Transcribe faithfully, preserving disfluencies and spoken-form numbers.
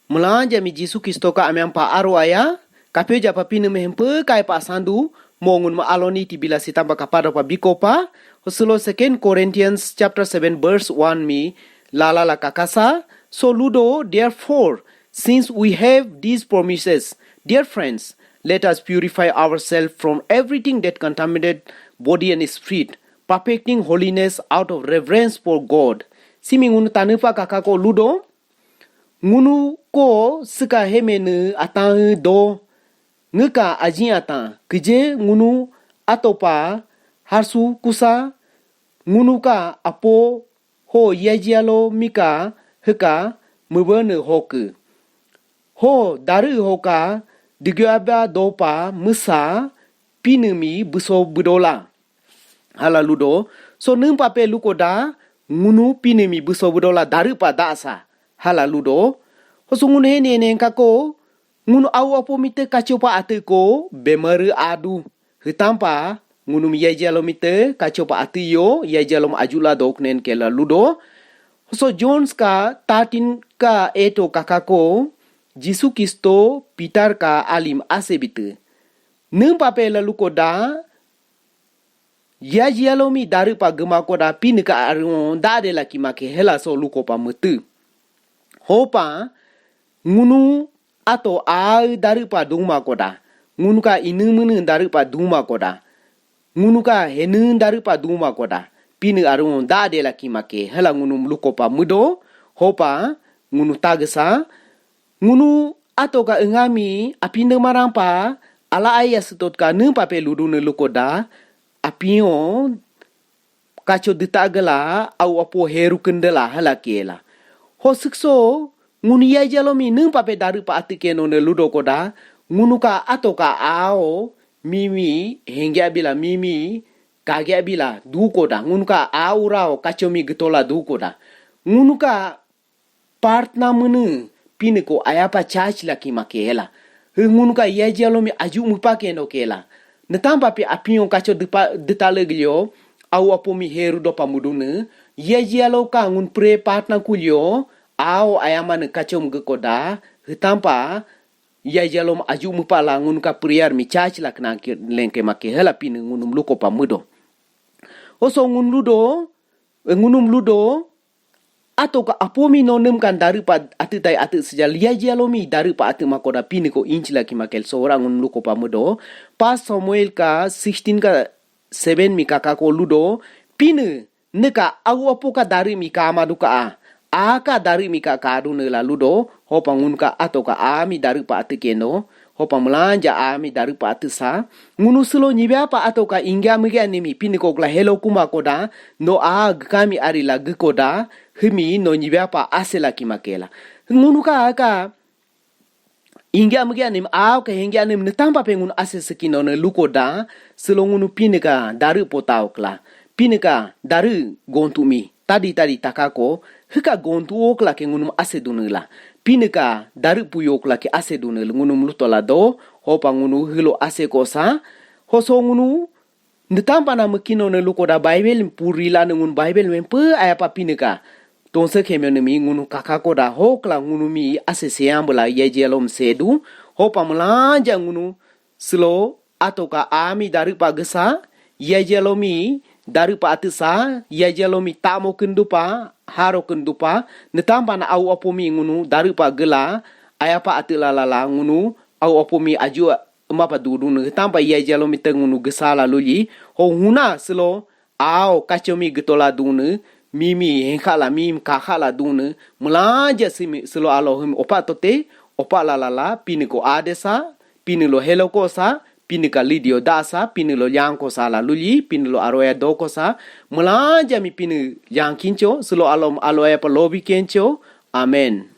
Miilanja mi Jisu Kristo ka amian pa aro aya, kapyoja pa Pinii mi hempyo kapa sandu, mo ngunumi alo niti bila sitamba kapado pa bikopa, ho silo Second Corinthians chapter seven verse one mi, lala la kakasa, so ludo, therefore, since we have these promises, dear friends, let us purify ourselves from everything that contaminated body and spirit, perfecting holiness out of reverence for God. Simi ngunu Tanii pa kakako ludo, ngunu ko siika hemenii atan do, ngiika ajin atan, kiije ngunu atopa harsu kusa, ngunu ka apo ho yajialo mika hiika miibanii hoku. Ho darii hoka digyo aba dopa miisa Pinii mi biiso biidola. Hiila ludo. So niimpa pe lukoda ngunu Pinii mi biiso biidola darii pa dasa. Hiila ludo. Ho so ngunu hene nengkako ngunu au apo mi tiire kachopa atii ko bemarii adu. Hiitampa ngunumi yajialo mi tiire kachopa atii yo, yajialo mi ajula doknen ke la ludo. Ho so Jones ka thirteen ka eight ho kakako, Jisu Kristo Pitar ka alim ase bitii. Niimpa pe la lukoda, yajialo mi darii pa giima koda Pinii ka aruon dade la kimake hiila so luko pa miitii. Hopa, ngunu ato a darii pa duma koda. Ngunu ka inii miinii darii pa duma koda. Ngunu ka henii darii pa duma koda. Pinii aruon dade la kimake. Hiila ngunumi luko pa miido. Hopa, ngunu tagesa. Ngunu ato ka ngami apinde marampa, ala aya sitot ka niimpa pe ludunii lukoda. Apion kacho diita giila, au apo heru kiindela hiila kela. Ho siika so, ngunu yajialo mi niimpa pe darii pa atii keno ne ludo koda, ngunu ka ato ka ao, mimi, hengya bila mimi, kagya bila du koda, ngunu ka au rao, kacho mi giitola du koda. Ngunu ka partner miinii, Pinii ko ayapa church la kimake hiila. Hii ngunu ka yajialo mi aju miipa keno kela. Niitampa pe apion kacho diipa, diitale gilyo, au apo mi heru dopa miidunii. Yajialo ka ngunu pre partner kulyo, ao ayamanii kacho mi giikoda. Hiitampa, yajialo mi aju miipa la ngunu ka prayer mi church la kiina ke, lenke make hiila Pinii ngunumi luko pa miido. Ho so ngunu ludo, ngunumi ludo, ato ka apo mi no niimpa ka darii pa atii tai atii sijal yajialo mi darii pa atii makoda Pinii ko inchi la kimake hiila so ora ngunumi luko pa miido. First Samuel ka sixteen ka seven mi kakako ludo, Pinii, niika au apo ka darii mi kama duka a. A ka darii mi ka kadu ne la ludo, hopa ngunu ka ato ka a mi darii pa atii keno, hopa miilanja a mi darii pa atii sa. Ngunu silo nyibya pa ato ka ingya miigya nimi Pinii ko gla helo kuma koda, no a gikami ari la gikoda, hiimi no nyibya pa ase la kimake la. Ngunu ka ka ingya miigya nimi a ka hengya nimi niitampa pe ngunu ase siikino ne lukoda, silo ngunu Pinii ka darii potao kla. Pinii ka darii gontu mi. Tadi tadi takako, hiika gontu okla ke ngunumi ase dunii la. Pinii ka darii puyo kla ke ase dunii la ngunumi lutola do, hopa ngunu hiilo ase kosa. Ho so ngunu, niitampa na miikino ne lukoda Bible purila ne ngunu Bible mi pe ayapa Pinii ka. Tonse kemyo ne mi ngunu kakakoda hokla ngunumi ase seyambula yajialo mi sedu. Hopa miilanja ngunu silo ato ka a mi darii pa giisa, yajialo mi darii pa atii sa, yajialo mi tamo kiindupa, haro kiindupa, niitampa na au apo mi ngunu darii pa giila, ayapa atii la la la ngunu, au apo mi aju mapa dudunii, hiitampa yajialo mi tiire ngunu giisa la lulyi, ho huna silo, ao kacho mi giitola dunii, mimi henkhala mimi kakhala dunii, miilanja simi silo alo hiimi opa tote, opa la la la, Pinii ko adesa, Pinii lo helo kosa, Pinii ka lidio dasa, Pinii lo lyanko sa la lulyi, Pinii lo aroya doko sa, miilanja mi Pinii lyankincho, silo alo alo ayapa lobi kencho. Amen.